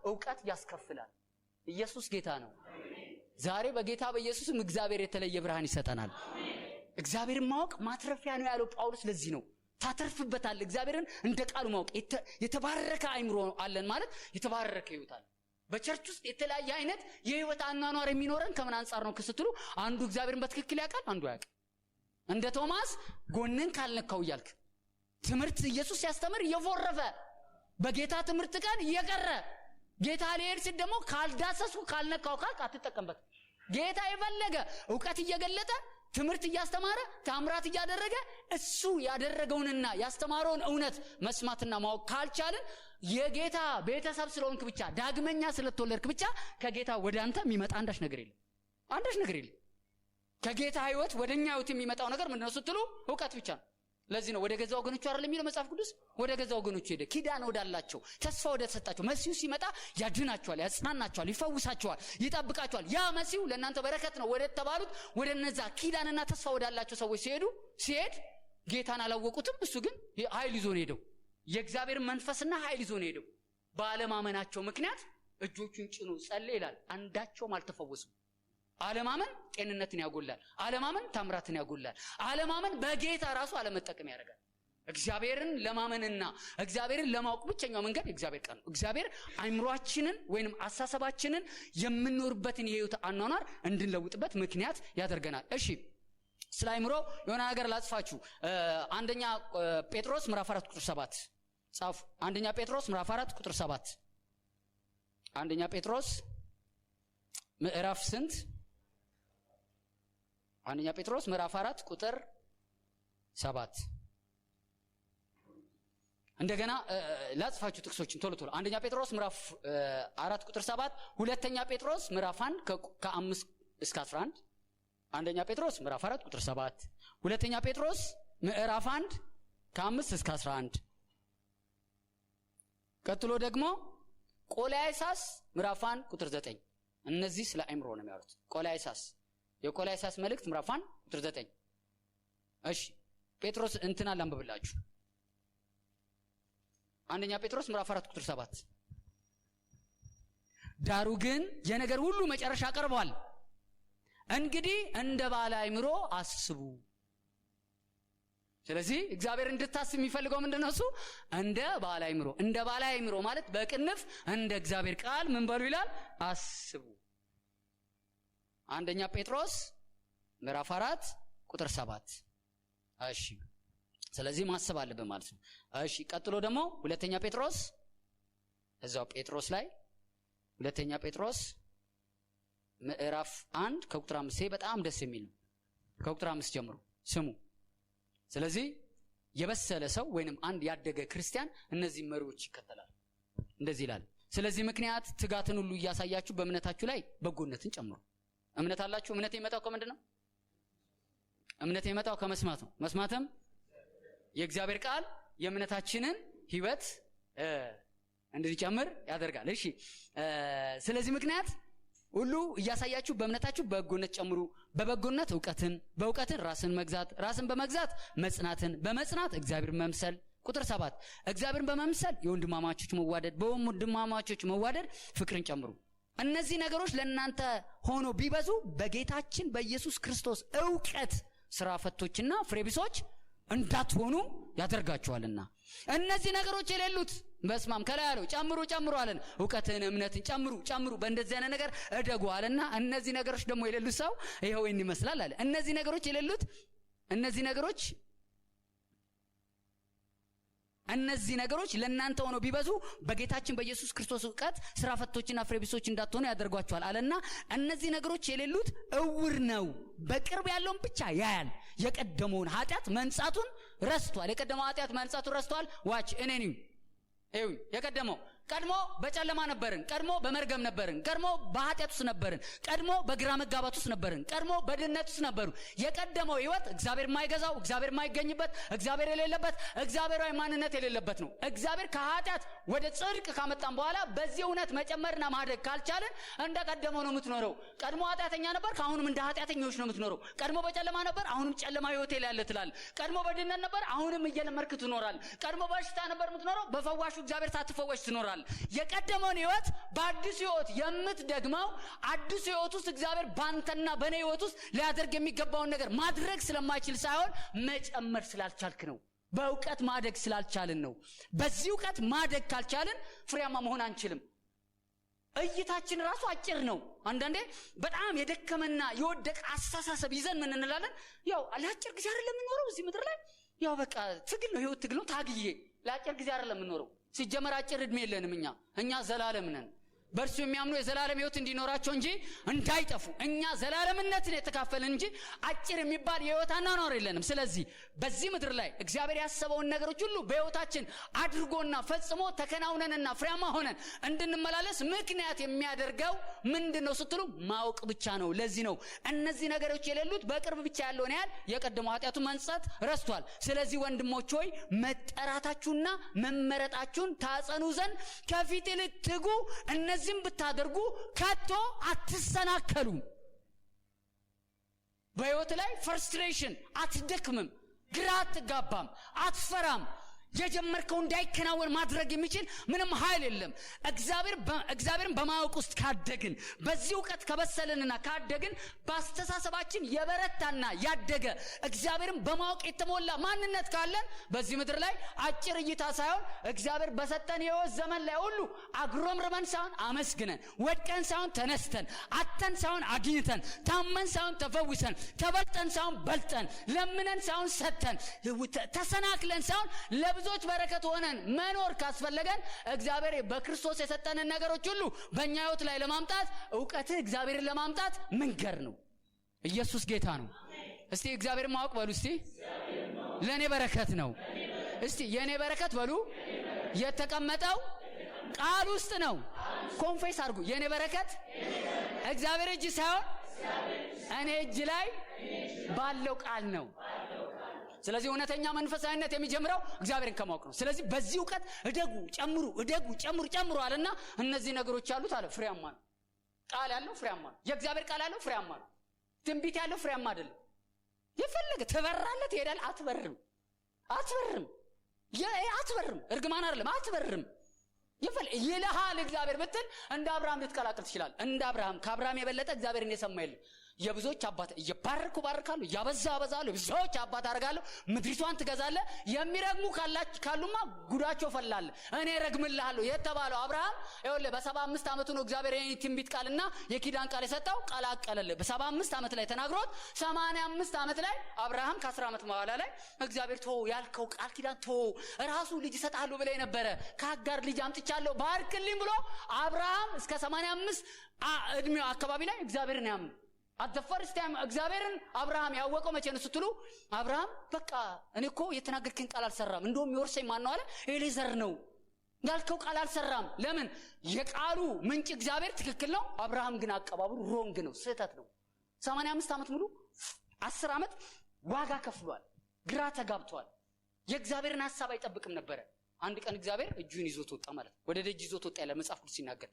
እውቀት ያስከፍላል። ኢየሱስ ጌታ ነው። ዛሬ በጌታ በኢየሱስም እግዚአብሔር የተለየ ብርሃን ይሰጠናል። እግዚአብሔርን ማወቅ ማትረፊያ ነው ያለው ጳውሎስ ለዚህ ነው። ታተርፍበታል። እግዚአብሔርን እንደ ቃሉ ማወቅ የተባረከ አይምሮ አለን ማለት የተባረከ ህይወት አለ። በ church ውስጥ የተለያየ አይነት የህይወት አኗኗር የሚኖረን ከምን አንጻር ነው ስትሉ፣ አንዱ እግዚአብሔርን በትክክል ያውቃል፣ አንዱ አያውቅም። እንደ ቶማስ ጎንን ካልነካው እያልክ ትምህርት ኢየሱስ ሲያስተምር እየፎረፈ፣ በጌታ ትምህርት ቀን እየቀረ፣ ጌታ ሊሄድ ሲል ደግሞ ካልዳሰስኩ ካልነካው ካልክ አትጠቀምበት። ጌታ የፈለገ እውቀት እየገለጠ፣ ትምህርት እያስተማረ፣ ታምራት እያደረገ፣ እሱ ያደረገውንና ያስተማረውን እውነት መስማትና ማወቅ ካልቻልን፣ የጌታ ቤተሰብ ስለሆንክ ብቻ፣ ዳግመኛ ስለተወለድክ ብቻ ከጌታ ወደ አንተ የሚመጣ አንዳች ነገር የለም። አንዳች ነገር የለም። ከጌታ ህይወት ወደ እኛ ህይወት የሚመጣው ነገር ምንድነው ስትሉ እውቀት ብቻ ነው። ለዚህ ነው ወደ ገዛ ወገኖቹ አይደል የሚለው መጽሐፍ ቅዱስ? ወደ ገዛ ወገኖቹ ሄደ። ኪዳን ወዳላቸው፣ ተስፋ ወደ ተሰጣቸው። መሲሁ ሲመጣ ያድናቸዋል፣ ያጽናናቸዋል፣ ይፈውሳቸዋል፣ ይጠብቃቸዋል። ያ መሲሁ ለእናንተ በረከት ነው ወደ ተባሉት፣ ወደ እነዛ ኪዳንና ተስፋ ወዳላቸው ሰዎች ሲሄዱ ሲሄድ ጌታን አላወቁትም። እሱ ግን ኃይል ይዞ ነው ሄደው። የእግዚአብሔር መንፈስና ኃይል ይዞ ነው ሄደው። ባለማመናቸው ምክንያት እጆቹን ጭኖ ጸለየ ይላል። አንዳቸውም አልተፈወሱም። አለማመን ጤንነትን ያጎላል። አለማመን ታምራትን ያጎላል። አለማመን በጌታ ራሱ አለመጠቀም ያደርጋል። እግዚአብሔርን ለማመንና እግዚአብሔርን ለማወቅ ብቸኛው መንገድ የእግዚአብሔር ቃል ነው። እግዚአብሔር አይምሯችንን ወይንም አሳሰባችንን የምንኖርበትን የህይወት አኗኗር እንድንለውጥበት ምክንያት ያደርገናል። እሺ፣ ስለ አይምሮ የሆነ ነገር ላጽፋችሁ። አንደኛ ጴጥሮስ ምዕራፍ 4 ቁጥር 7 ጻፉ። አንደኛ ጴጥሮስ ምዕራፍ 4 ቁጥር 7። አንደኛ ጴጥሮስ ምዕራፍ ስንት? አንደኛ ጴጥሮስ ምዕራፍ 4 ቁጥር 7። እንደገና ላጽፋችሁ ጥቅሶችን ቶሎ ቶሎ። አንደኛ ጴጥሮስ ምዕራፍ 4 ቁጥር 7፣ ሁለተኛ ጴጥሮስ ምዕራፍ 1 ከ5 እስከ 11። አንደኛ ጴጥሮስ ምዕራፍ 4 ቁጥር 7፣ ሁለተኛ ጴጥሮስ ምዕራፍ 1 ከ5 እስከ 11፣ ቀጥሎ ደግሞ ቆላይሳስ ምዕራፍ 1 ቁጥር 9። እነዚህ ስለ አእምሮ ነው የሚያወሩት። ቆላይሳስ፣ የቆላይሳስ መልእክት ምዕራፍ 1 ቁጥር 9። እሺ፣ ጴጥሮስ እንትና ላንብብላችሁ። አንደኛ ጴጥሮስ ምዕራፍ 4 ቁጥር 7፣ ዳሩ ግን የነገር ሁሉ መጨረሻ ቀርቧል፣ እንግዲህ እንደ ባለ አእምሮ አስቡ። ስለዚህ እግዚአብሔር እንድታስብ የሚፈልገው ምንድን ነው? እሱ እንደ ባለ አእምሮ። እንደ ባለ አእምሮ ማለት በቅንፍ እንደ እግዚአብሔር ቃል ምን በሉ ይላል? አስቡ። አንደኛ ጴጥሮስ ምዕራፍ 4 ቁጥር 7። እሺ፣ ስለዚህ ማሰብ አለብን ማለት ነው። እሺ፣ ቀጥሎ ደግሞ ሁለተኛ ጴጥሮስ፣ እዛው ጴጥሮስ ላይ፣ ሁለተኛ ጴጥሮስ ምዕራፍ 1 ከቁጥር 5። ይሄ በጣም ደስ የሚል ነው። ከቁጥር 5 ጀምሮ ስሙ። ስለዚህ የበሰለ ሰው ወይንም አንድ ያደገ ክርስቲያን እነዚህ መሪዎች ይከተላል። እንደዚህ ይላል። ስለዚህ ምክንያት ትጋትን ሁሉ እያሳያችሁ በእምነታችሁ ላይ በጎነትን ጨምሩ። እምነት አላችሁ? እምነት የሚመጣው ከምንድን ነው? እምነት የሚመጣው ከመስማት ነው። መስማትም የእግዚአብሔር ቃል የእምነታችንን ህይወት እንድንጨምር ያደርጋል። እሺ፣ ስለዚህ ምክንያት ሁሉ እያሳያችሁ በእምነታችሁ በጎነት ጨምሩ። በበጎነት እውቀትን፣ በእውቀትን ራስን መግዛት፣ ራስን በመግዛት መጽናትን፣ በመጽናት እግዚአብሔርን መምሰል። ቁጥር 7፣ እግዚአብሔርን በመምሰል የወንድማማቾች መዋደድ፣ በወንድማማቾች መዋደድ ፍቅርን ጨምሩ። እነዚህ ነገሮች ለእናንተ ሆኖ ቢበዙ በጌታችን በኢየሱስ ክርስቶስ እውቀት ስራ ፈቶችና ፍሬቢሶች እንዳትሆኑ ያደርጋችኋልና። እነዚህ ነገሮች የሌሉት፣ በስማም፣ ከላይ ያለው ጨምሩ ጨምሩ አለን። እውቀትን፣ እምነትን ጨምሩ ጨምሩ፣ በእንደዚህ አይነት ነገር እደጉ አለና እነዚህ ነገሮች ደግሞ የሌሉት ሰው ይኸው ይህን ይመስላል አለ። እነዚህ ነገሮች የሌሉት፣ እነዚህ ነገሮች ለእናንተ ሆነው ቢበዙ በጌታችን በኢየሱስ ክርስቶስ እውቀት ስራ ፈቶችና ፍሬቢሶች እንዳትሆኑ ያደርጓቸዋል አለና እነዚህ ነገሮች የሌሉት እውር ነው፣ በቅርብ ያለውን ብቻ ያያል፣ የቀደመውን ኃጢአት መንጻቱን ረስቷል። የቀደመው ኃጢአት መንጻቱን ረስቷል። Watch፣ እኔ ነኝ። ይኸው የቀደመው፣ ቀድሞ በጨለማ ነበርን። ቀድሞ በመርገም ነበርን። ቀድሞ በኃጢአት ውስጥ ነበርን። ቀድሞ በግራ መጋባት ውስጥ ነበርን። ቀድሞ በድህነት ውስጥ ነበሩ። የቀደመው ህይወት እግዚአብሔር የማይገዛው፣ እግዚአብሔር የማይገኝበት፣ እግዚአብሔር የሌለበት፣ እግዚአብሔራዊ ማንነት የሌለበት ነው። እግዚአብሔር ከኃጢአት ወደ ጽድቅ ካመጣን በኋላ በዚህ እውነት መጨመርና ማደግ ካልቻልን እንደ ቀደመው ነው የምትኖረው። ቀድሞ ኃጢአተኛ ነበር፣ አሁንም እንደ ኃጢአተኞች ነው የምትኖረው። ቀድሞ በጨለማ ነበር፣ አሁንም ጨለማ ህይወቴ ላይ ያለ ትላለህ። ቀድሞ በድህነት ነበር፣ አሁንም እየለመርክ ትኖራለህ። ቀድሞ በሽታ ነበር የምትኖረው፣ በፈዋሹ እግዚአብሔር ሳትፈወስ ትኖራለህ። ተናግሯል። የቀደመውን ህይወት በአዲሱ ህይወት የምትደግመው አዲሱ ህይወት ውስጥ እግዚአብሔር ባንተና በእኔ ህይወት ውስጥ ሊያደርግ የሚገባውን ነገር ማድረግ ስለማይችል ሳይሆን መጨመር ስላልቻልክ ነው። በእውቀት ማደግ ስላልቻልን ነው። በዚህ እውቀት ማደግ ካልቻልን ፍሬያማ መሆን አንችልም። እይታችን ራሱ አጭር ነው። አንዳንዴ በጣም የደከመና የወደቀ አስተሳሰብ ይዘን ምን እንላለን? ያው ለአጭር ጊዜ አይደለም የምንኖረው እዚህ ምድር ላይ፣ ያው በቃ ትግል ነው፣ ህይወት ትግል ነው። ታግዬ ለአጭር ጊዜ አይደለም የምንኖረው። ሲጀመር አጭር እድሜ የለንም እኛ ዘላለም ነን። በእርሱ የሚያምኑ የዘላለም ህይወት እንዲኖራቸው እንጂ እንዳይጠፉ፣ እኛ ዘላለምነትን የተካፈልን እንጂ አጭር የሚባል የህይወት አኗኗር የለንም። ስለዚህ በዚህ ምድር ላይ እግዚአብሔር ያሰበውን ነገሮች ሁሉ በህይወታችን አድርጎና ፈጽሞ ተከናውነንና ፍሬያማ ሆነን እንድንመላለስ ምክንያት የሚያደርገው ምንድን ነው ስትሉ ማወቅ ብቻ ነው። ለዚህ ነው እነዚህ ነገሮች የሌሉት በቅርብ ብቻ ያለውን ያህል የቀደመው ኃጢአቱ መንጻት ረስቷል። ስለዚህ ወንድሞች ሆይ መጠራታችሁና መመረጣችሁን ታጸኑ ዘንድ ከፊት ይልቅ ትጉ፣ እነዚህም ብታደርጉ ከቶ አትሰናከሉም። በህይወት ላይ frustration አትደክምም፣ ግራ አትጋባም፣ አትፈራም። የጀመርከው እንዳይከናወን ማድረግ የሚችል ምንም ኃይል የለም። እግዚአብሔርን በማወቅ ውስጥ ካደግን፣ በዚህ እውቀት ከበሰልንና ካደግን፣ በአስተሳሰባችን የበረታና ያደገ እግዚአብሔርን በማወቅ የተሞላ ማንነት ካለን በዚህ ምድር ላይ አጭር እይታ ሳይሆን እግዚአብሔር በሰጠን የህይወት ዘመን ላይ ሁሉ አጉረምርመን ሳይሆን አመስግነን፣ ወድቀን ሳይሆን ተነስተን፣ አጥተን ሳይሆን አግኝተን፣ ታመን ሳይሆን ተፈውሰን፣ ተበልጠን ሳይሆን በልጠን፣ ለምነን ሳይሆን ሰጥተን፣ ተሰናክለን ሳይሆን ለብዙዎች በረከት ሆነን መኖር ካስፈለገን እግዚአብሔር በክርስቶስ የሰጠንን ነገሮች ሁሉ በእኛ ህይወት ላይ ለማምጣት እውቀትህ እግዚአብሔርን ለማምጣት መንገድ ነው። ኢየሱስ ጌታ ነው። እስቲ እግዚአብሔርን ማወቅ በሉ። እስቲ ለእኔ በረከት ነው። እስቲ የእኔ በረከት በሉ። የተቀመጠው ቃል ውስጥ ነው። Confess አድርጉ። የእኔ በረከት እግዚአብሔር እጅ ሳይሆን እኔ እጅ ላይ ባለው ቃል ነው። ስለዚህ እውነተኛ መንፈሳዊነት የሚጀምረው እግዚአብሔርን ከማወቅ ነው። ስለዚህ በዚህ እውቀት እደጉ፣ ጨምሩ፣ እደጉ፣ ጨምሩ፣ ጨምሩ አለና እነዚህ ነገሮች ያሉት አለ ፍሬያማ ነው። ቃል ያለው ፍሬያማ ነው። የእግዚአብሔር ቃል ያለው ፍሬያማ ነው። ትንቢት ያለው ፍሬያማ አይደለም። የፈለገ ትበራለህ፣ ትሄዳለህ፣ አትበርም፣ አትበርም፣ አትበርም። እርግማን አይደለም፣ አትበርም። ይልሃል እግዚአብሔር ብትል እንደ አብርሃም ልትቀላቅል ትችላለህ። እንደ አብርሃም፣ ከአብርሃም የበለጠ እግዚአብሔርን የሰማ የለም። የብዙዎች አባት እየባረኩ ባርካለሁ፣ እያበዛ አበዛለሁ፣ ብዙዎች አባት አደርጋለሁ፣ ምድሪቷን ትገዛለህ። የሚረግሙ ካሉማ ጉዳቸው ፈላለ፣ እኔ ረግምልሃለሁ የተባለው አብርሃም ይኸውልህ በ75 ዓመቱ ነው እግዚአብሔር ይሄን ትንቢት ቃልና የኪዳን ቃል የሰጠው፣ ቀላቀለልህ። በ75 ዓመት ላይ ተናግሮት 85 ዓመት ላይ አብርሃም ከ10 ዓመት በኋላ ላይ እግዚአብሔር ተወው ያልከው ቃል ኪዳን ተወው፣ ራሱ ልጅ እሰጥሃለሁ ብለህ ነበረ፣ ከአጋር ልጅ አምጥቻለሁ ባርክልኝ ብሎ አብርሃም እስከ 85 እድሜው አካባቢ ላይ እግዚአብሔርን ያምን። At the first time እግዚአብሔርን አብርሃም ያወቀው መቼ ነው ስትሉ፣ አብርሃም በቃ እኔ እኮ የተናገርክን ቃል አልሰራም፣ እንደውም የሚወርሰኝ ማን ነው አለ፣ ኤሌዘር ነው፣ ያልከው ቃል አልሰራም። ለምን? የቃሉ ምንጭ እግዚአብሔር ትክክል ነው፣ አብርሃም ግን አቀባበሉ wrong ነው፣ ስህተት ነው። 85 ዓመት ሙሉ 10 ዓመት ዋጋ ከፍሏል፣ ግራ ተጋብቷል፣ የእግዚአብሔርን ሐሳብ አይጠብቅም ነበረ። አንድ ቀን እግዚአብሔር እጁን ይዞት ወጣ ማለት ነው፣ ወደ ደጅ ይዞት ወጣ ይላል መጽሐፍ ቅዱስ ሲናገር።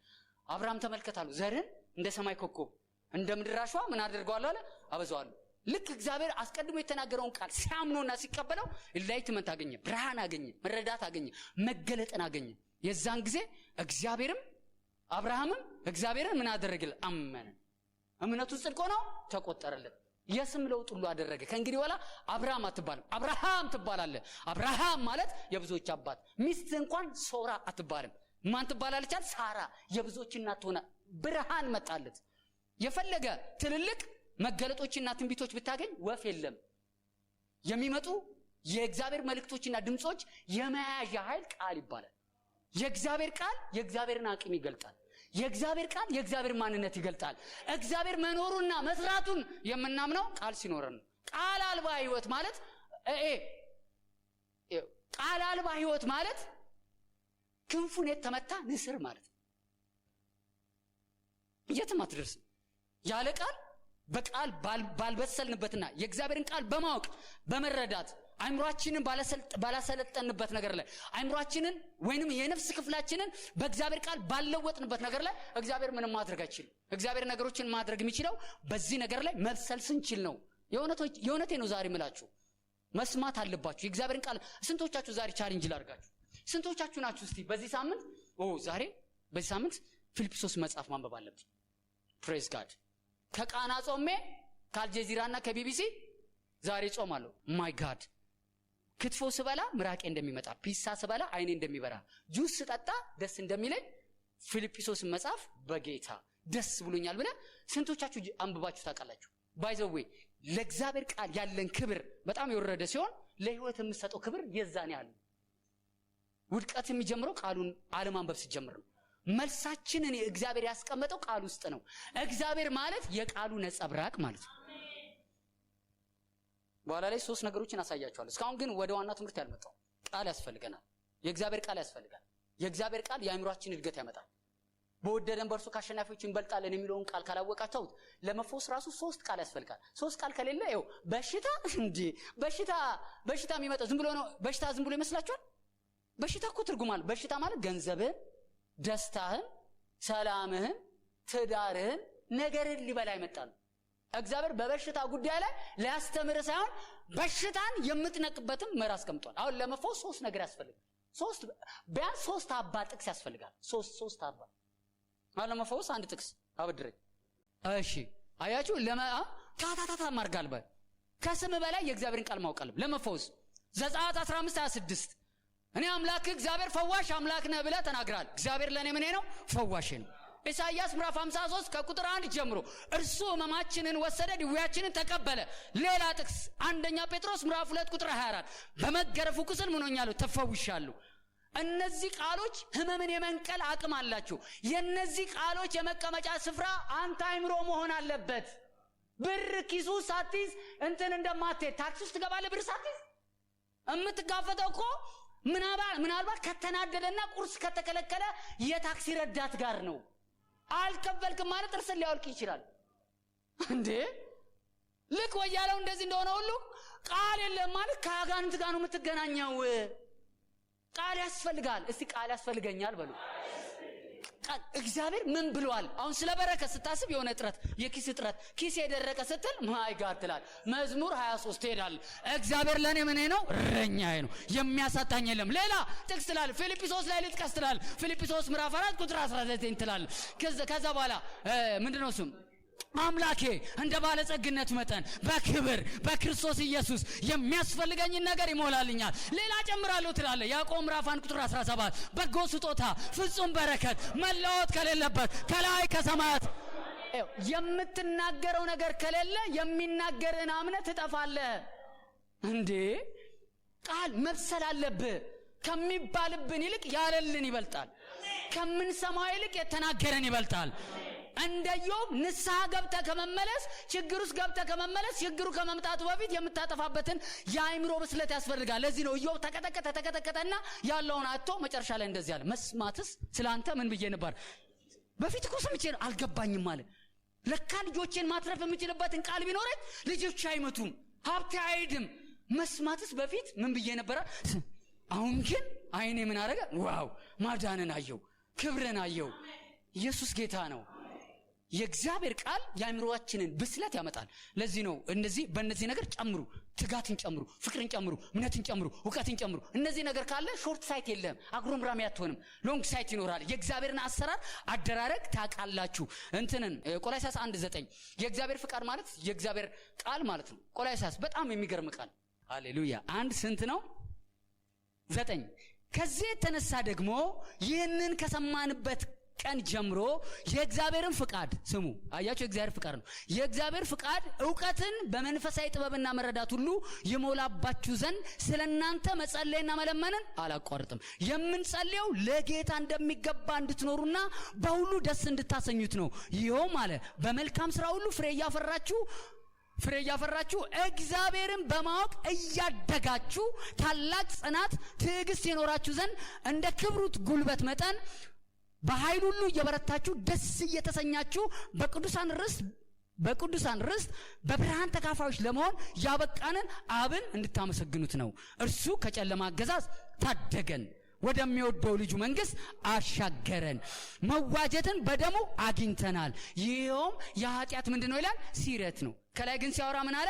አብርሃም ተመልከት አለው፣ ዘርህን እንደ ሰማይ ኮከብ እንደ ምድር አሸዋ ምን አደርገዋለሁ አለ፣ አበዛዋለሁ። ልክ እግዚአብሔር አስቀድሞ የተናገረውን ቃል ሲያምኖና ሲቀበለው enlightenment አገኘ፣ ብርሃን አገኘ፣ መረዳት አገኘ፣ መገለጥን አገኘ። የዛን ጊዜ እግዚአብሔርም አብርሃምም እግዚአብሔርን ምን አደረገለት? አመነ። እምነቱ ጽድቅ ሆኖ ተቆጠረለት። የስም ለውጥ ሁሉ አደረገ። ከእንግዲህ በኋላ አብርሃም አትባልም፣ አብርሃም ትባላለህ። አብርሃም ማለት የብዙዎች አባት። ሚስት እንኳን ሶራ አትባልም፣ ማን ትባላለች? ሳራ፣ የብዙዎች እናት ሆና ብርሃን መጣለት። የፈለገ ትልልቅ መገለጦችና ትንቢቶች ብታገኝ ወፍ የለም። የሚመጡ የእግዚአብሔር መልእክቶችና ድምጾች የመያዣ ኃይል ቃል ይባላል። የእግዚአብሔር ቃል የእግዚአብሔርን አቅም ይገልጣል። የእግዚአብሔር ቃል የእግዚአብሔር ማንነት ይገልጣል። እግዚአብሔር መኖሩና መስራቱን የምናምነው ቃል ሲኖረን ነው። ቃል አልባ ህይወት ማለት ቃል አልባ ህይወት ማለት ክንፉን የተመታ ንስር ማለት ነው። የትም አትደርስም። ያለ ቃል፣ በቃል ባልበሰልንበትና የእግዚአብሔርን ቃል በማወቅ በመረዳት አይምሯችንን ባላሰለጠንበት ነገር ላይ፣ አይምሯችንን ወይንም የነፍስ ክፍላችንን በእግዚአብሔር ቃል ባልለወጥንበት ነገር ላይ እግዚአብሔር ምንም ማድረግ አይችልም። እግዚአብሔር ነገሮችን ማድረግ የሚችለው በዚህ ነገር ላይ መብሰል ስንችል ነው። የእውነቴ ነው ዛሬ የምላችሁ፣ መስማት አለባችሁ የእግዚአብሔርን ቃል። ስንቶቻችሁ ዛሬ challenge ላድርጋችሁ? ስንቶቻችሁ ናችሁ እስቲ በዚህ ሳምንት፣ ዛሬ በዚህ ሳምንት ፊልጵስዩስ መጽሐፍ ማንበብ አለብኝ፣ praise God፣ ከቃና ጾሜ፣ ከአልጀዚራና ከቢቢሲ ዛሬ ጾማለሁ። My God፣ ክትፎ ስበላ ምራቄ እንደሚመጣ፣ ፒሳ ስበላ አይኔ እንደሚበራ፣ ጁስ ስጠጣ ደስ እንደሚለኝ ፊልጵስዩስን መጽሐፍ በጌታ ደስ ብሎኛል ብለህ ስንቶቻችሁ አንብባችሁ ታውቃላችሁ? By the way፣ ለእግዚአብሔር ቃል ያለን ክብር በጣም የወረደ ሲሆን ለህይወት የምሰጠው ክብር የዛን ያህል። ውድቀት የሚጀምረው ቃሉን አለማንበብ ሲጀምር ነው። መልሳችንን እግዚአብሔር ያስቀመጠው ቃል ውስጥ ነው። እግዚአብሔር ማለት የቃሉ ነጸብራቅ ማለት ነው። በኋላ ላይ ሶስት ነገሮችን አሳያችኋለሁ። እስካሁን ግን ወደ ዋና ትምህርት ያልመጣው ቃል ያስፈልገናል። የእግዚአብሔር ቃል ያስፈልጋል። የእግዚአብሔር ቃል የአእምሯችን እድገት ያመጣል። በወደደን በእርሱ ከአሸናፊዎች እንበልጣለን የሚለውን ቃል ካላወቃችሁት ለመፈወስ ራሱ ሶስት ቃል ያስፈልጋል። ሶስት ቃል ከሌለ ይኸው በሽታ እንጂ በሽታ በሽታ የሚመጣው ዝም ብሎ ነው። በሽታ ዝም ብሎ ይመስላችኋል? በሽታ እኮ ትርጉም አለው። በሽታ ማለት ገንዘብህን፣ ደስታህን፣ ሰላምህን፣ ትዳርህን፣ ነገርህን ሊበላ ይመጣል። እግዚአብሔር በበሽታ ጉዳይ ላይ ሊያስተምር ሳይሆን በሽታን የምትነቅበትም ምር አስቀምጧል። አሁን ለመፈወስ ሶስት ነገር ያስፈልጋል። ሶስት፣ ቢያንስ ሶስት አባ ጥቅስ ያስፈልጋል። ሶስት አባ። አሁን ለመፈወስ አንድ ጥቅስ አበድረኝ። እሺ፣ አያችሁ፣ ለመ ታታታታ ማርጋል በ ከስም በላይ የእግዚአብሔርን ቃል ማወቅ አለብህ ለመፈወስ። ዘጸአት 15 26 እኔ አምላክ እግዚአብሔር ፈዋሽ አምላክ ነህ ብለህ ተናግራል። እግዚአብሔር ለእኔ ምኔ ነው? ፈዋሽ ነው። ኢሳይያስ ምዕራፍ 53 ከቁጥር 1 ጀምሮ እርሱ ሕመማችንን ወሰደ፣ ድዌያችንን ተቀበለ። ሌላ ጥቅስ አንደኛ ጴጥሮስ ምዕራፍ 2 ቁጥር 24 በመገረፉ ቁስል ምን ሆኛለሁ? ተፈውሻለሁ። እነዚህ ቃሎች ህመምን የመንቀል አቅም አላቸው። የእነዚህ ቃሎች የመቀመጫ ስፍራ አንተ አይምሮ መሆን አለበት። ብር ኪሱ ሳትይዝ እንትን እንደማትሄድ፣ ታክሲ ውስጥ ትገባለህ ብር ሳትይዝ። የምትጋፈጠው እኮ ምናልባት ከተናደደና ቁርስ ከተከለከለ የታክሲ ረዳት ጋር ነው። አልከፈልክም ማለት ጥርስን ሊያወልቅ ይችላል። እንዴ፣ ልክ ወያለው እንደዚህ እንደሆነ ሁሉ ቃል የለም ማለት ከአጋንንት ጋር ነው የምትገናኘው። ቃል ያስፈልጋል። እስቲ ቃል ያስፈልገኛል በሉ። እግዚአብሔር ምን ብሏል? አሁን ስለ በረከት ስታስብ የሆነ እጥረት፣ የኪስ እጥረት፣ ኪስ የደረቀ ስትል my God ትላል። መዝሙር 23 ትሄዳል። እግዚአብሔር ለእኔ ምኔ ነው? እረኛዬ ነው፣ የሚያሳጣኝ የለም። ሌላ ጥቅስ ትላል። ፊልጵስዩስ ላይ ልጥቀስ ትላል። ፊልጵስዩስ ምዕራፍ 4 ቁጥር 19 ትላል። ከዛ በኋላ ምንድነው እሱም? አምላኬ እንደ ባለጸግነቱ መጠን በክብር በክርስቶስ ኢየሱስ የሚያስፈልገኝን ነገር ይሞላልኛል። ሌላ ጨምራለሁ ትላለህ። ያዕቆብ ምዕራፍ 1 ቁጥር 17 በጎ ስጦታ፣ ፍጹም በረከት መለወጥ ከሌለበት ከላይ ከሰማያት። የምትናገረው ነገር ከሌለ የሚናገርህን አምነህ ትጠፋለህ። እንዴ፣ ቃል መብሰል አለብህ። ከሚባልብን ይልቅ ያለልን ይበልጣል። ከምንሰማው ይልቅ የተናገረን ይበልጣል። እንደ ኢዮብ ንስሐ ገብተህ ከመመለስ፣ ችግር ውስጥ ገብተህ ከመመለስ፣ ችግሩ ከመምጣቱ በፊት የምታጠፋበትን የአእምሮ ብስለት ያስፈልጋል። ለዚህ ነው ኢዮብ ተቀጠቀጠ ተቀጠቀጠና ያለውን አጥቶ መጨረሻ ላይ እንደዚህ አለ፣ መስማትስ ስለ አንተ ምን ብዬ ነበር? በፊት እኮ ሰምቼ አልገባኝም አለ። ለካ ልጆቼን ማትረፍ የምችልበትን ቃል ቢኖረኝ ልጆቼ አይመቱም፣ ሀብቴ አይሄድም። መስማትስ በፊት ምን ብዬ ነበረ? አሁን ግን አይኔ ምን አደረገ? Wow፣ ማዳንን አየው፣ ክብርን አየው። ኢየሱስ ጌታ ነው። የእግዚአብሔር ቃል የአእምሮአችንን ብስለት ያመጣል። ለዚህ ነው እነዚህ በእነዚህ ነገር ጨምሩ፣ ትጋትን ጨምሩ፣ ፍቅርን ጨምሩ፣ እምነትን ጨምሩ፣ እውቀትን ጨምሩ። እነዚህ ነገር ካለ short sight የለም፣ አጉረምራሚ አትሆንም፣ long sight ይኖራል። የእግዚአብሔርን አሰራር አደራረግ ታውቃላችሁ። እንትንን ቆላስይስ 1:9 የእግዚአብሔር ፍቃድ ማለት የእግዚአብሔር ቃል ማለት ነው። ቆላስይስ በጣም የሚገርም ቃል፣ ሃሌሉያ። አንድ ስንት ነው? 9። ከዚህ የተነሳ ደግሞ ይህንን ከሰማንበት ቀን ጀምሮ የእግዚአብሔርን ፍቃድ ስሙ። አያችሁ፣ የእግዚአብሔር ፍቃድ ነው። የእግዚአብሔር ፍቃድ እውቀትን በመንፈሳዊ ጥበብና መረዳት ሁሉ ይሞላባችሁ ዘንድ ስለናንተ መጸለይና መለመንን አላቋርጥም። የምንጸልየው ለጌታ እንደሚገባ እንድትኖሩና በሁሉ ደስ እንድታሰኙት ነው። ይኸውም አለ በመልካም ስራ ሁሉ ፍሬ እያፈራችሁ እግዚአብሔርን በማወቅ እያደጋችሁ ታላቅ ጽናት፣ ትዕግስት ይኖራችሁ ዘንድ እንደ ክብሩ ጉልበት መጠን በኃይል ሁሉ እየበረታችሁ ደስ እየተሰኛችሁ በቅዱሳን ርስት በብርሃን ተካፋዮች ለመሆን ያበቃንን አብን እንድታመሰግኑት ነው። እርሱ ከጨለማ አገዛዝ ታደገን፣ ወደሚወደው ልጁ መንግስት አሻገረን። መዋጀትን በደሙ አግኝተናል። ይኸውም የኃጢአት ምንድን ነው ይላል? ስርየት ነው። ከላይ ግን ሲያወራ ምን አለ?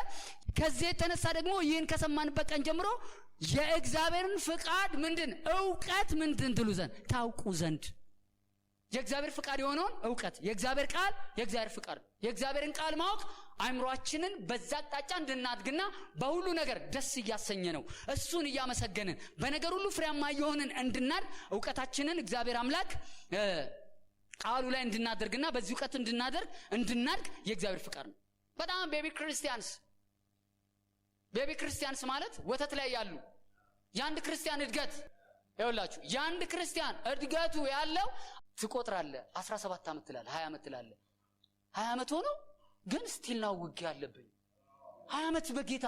ከዚህ የተነሳ ደግሞ ይህን ከሰማንበት ቀን ጀምሮ የእግዚአብሔርን ፍቃድ ምንድን እውቀት ምንድን ትሉ ዘንድ፣ ታውቁ ዘንድ። የእግዚአብሔር ፍቃድ የሆነውን እውቀት፣ የእግዚአብሔር ቃል የእግዚአብሔር ፍቃድ፣ የእግዚአብሔርን ቃል ማወቅ አእምሯችንን በዛ አቅጣጫ እንድናድግና በሁሉ ነገር ደስ እያሰኘ ነው፣ እሱን እያመሰገንን በነገር ሁሉ ፍሬያማ እየሆንን እንድናድግ፣ እውቀታችንን እግዚአብሔር አምላክ ቃሉ ላይ እንድናደርግና በዚህ እውቀት እንድናደርግ እንድናድግ የእግዚአብሔር ፍቃድ ነው። በጣም baby Christians፣ baby Christians ማለት ወተት ላይ ያሉ፣ የአንድ ክርስቲያን እድገት ይኸውላችሁ፣ የአንድ ክርስቲያን እድገቱ ያለው ትቆጥራለህ። 17 ዓመት ትላለህ፣ 20 ዓመት ትላለህ። 20 ዓመት ሆኖ ግን still now ውጊያ አለብኝ። 20 ዓመት በጌታ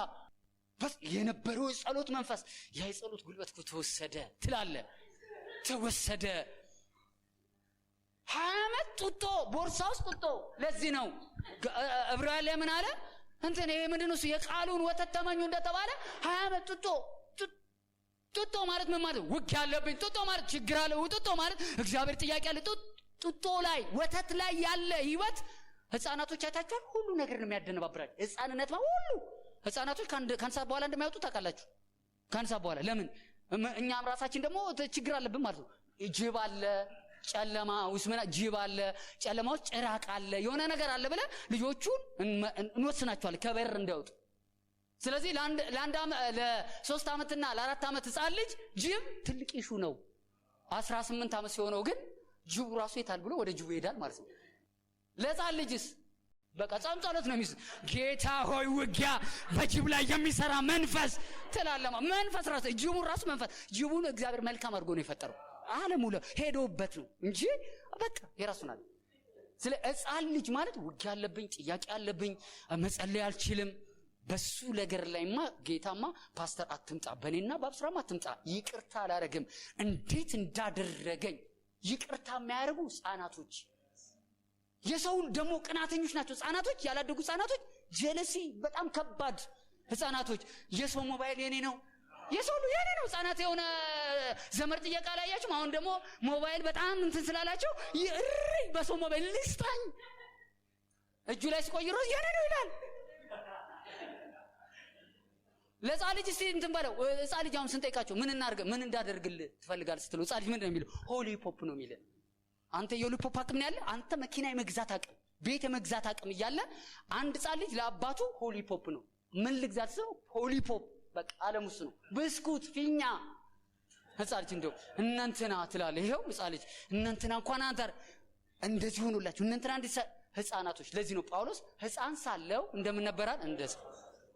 የነበረው የጸሎት መንፈስ፣ ያ የጸሎት ጉልበት እኮ ተወሰደ ትላለህ፣ ተወሰደ። 20 ዓመት ጡጦ፣ ቦርሳ ውስጥ ጡጦ። ለዚህ ነው ዕብራውያን ላይ ምን አለ? እንትን ይሄ ምንድን ነው እሱ? የቃሉን ወተት ተመኙ እንደተባለ 20 ዓመት ጡጦ። ጡጦ ማለት ምን ማለት? ውጊያ አለብኝ። ጡጦ ማለት ችግር አለ። ጡጦ ማለት እግዚአብሔር ጥያቄ አለ። ጡጦ ላይ፣ ወተት ላይ ያለ ህይወት። ህፃናቶች አይታችኋል? ሁሉ ነገር ነው የሚያደነባብራቸው። ህፃንነት ሁሉ ህፃናቶች ከአንድ ሰዓት በኋላ እንደማይወጡ ታውቃላችሁ። ከአንድ ሰዓት በኋላ ለምን? እኛም ራሳችን ደግሞ ችግር አለብን ማለት ነው። ጅብ አለ ጨለማ ውስጥ፣ ምና ጅብ አለ ጨለማ ውስጥ፣ ጭራቅ አለ፣ የሆነ ነገር አለ ብለህ ልጆቹን እንወስናቸዋለን ከበር እንዳይወጡ። ስለዚህ ለአንድ ለ3 ዓመትና ለ4 ዓመት ህፃን ልጅ ጅብ ትልቅ issue ነው። 18 ዓመት ሲሆነው ግን ጅቡ ራሱ የታል ብሎ ወደ ጅቡ ይሄዳል ማለት ነው። ለህፃን ልጅስ በቃ ጾም ጸሎት ነው የሚስ፣ ጌታ ሆይ ውጊያ፣ በጅብ ላይ የሚሰራ መንፈስ ትላለማ። መንፈስ ራሱ ጅቡን ራሱ መንፈስ፣ ጅቡን እግዚአብሔር መልካም አድርጎ ነው የፈጠረው። ዓለሙ ሄዶበት ነው እንጂ በቃ የራሱን አለ። ስለ ህፃን ልጅ ማለት ውጊያ አለብኝ፣ ጥያቄ አለብኝ፣ መጸለይ አልችልም። በሱ ነገር ላይማ ጌታማ ፓስተር አትምጣ፣ በእኔና በአብስራም አትምጣ፣ ይቅርታ አላረግም። እንዴት እንዳደረገኝ ይቅርታ የማያደርጉ ህፃናቶች የሰው ደግሞ ቅናተኞች ናቸው። ህፃናቶች፣ ያላደጉ ህፃናቶች jealousy በጣም ከባድ። ህፃናቶች የሰው ሞባይል የኔ ነው፣ የሰው ሁሉ የኔ ነው። ህፃናት የሆነ ዘመድ ጥየቃ ላያችሁም፣ አሁን ደግሞ ሞባይል በጣም እንትን ስላላቸው እሪ በሰው ሞባይል ልስጣኝ፣ እጁ ላይ ሲቆይሮ የኔ ነው ይላል። ለህፃን ልጅ እስቲ እንትን በለው። ህፃን ልጅ አሁን ስንጠይቃቸው ምን እናድርግ፣ ምን እንዳደርግልህ ትፈልጋለህ ስትለው ህፃን ልጅ ምንድን ነው የሚለው? Lollipop ነው የሚልህ። አንተ የ lollipop አቅም ነው ያለ፣ አንተ መኪና የመግዛት አቅም፣ ቤት የመግዛት አቅም እያለ አንድ ህፃን ልጅ ለአባቱ lollipop ነው። ምን ልግዛት ስለው lollipop፣ በቃ ዓለም ውስጥ ነው። ብስኩት፣ ፊኛ። ህፃን ልጅ እንደው እነንትና ትላለህ። ይኸው ህፃን ልጅ እነንትና እንኳን አንተ እንደዚህ ሆኖላችሁ እነንትና እንዲህ ህፃናቶች። ለዚህ ነው ጳውሎስ ህፃን ሳለው እንደምን ነበራል እንደዚህ፣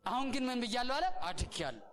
አሁን ግን ምን ብያለሁ አለ? አድጌያለሁ።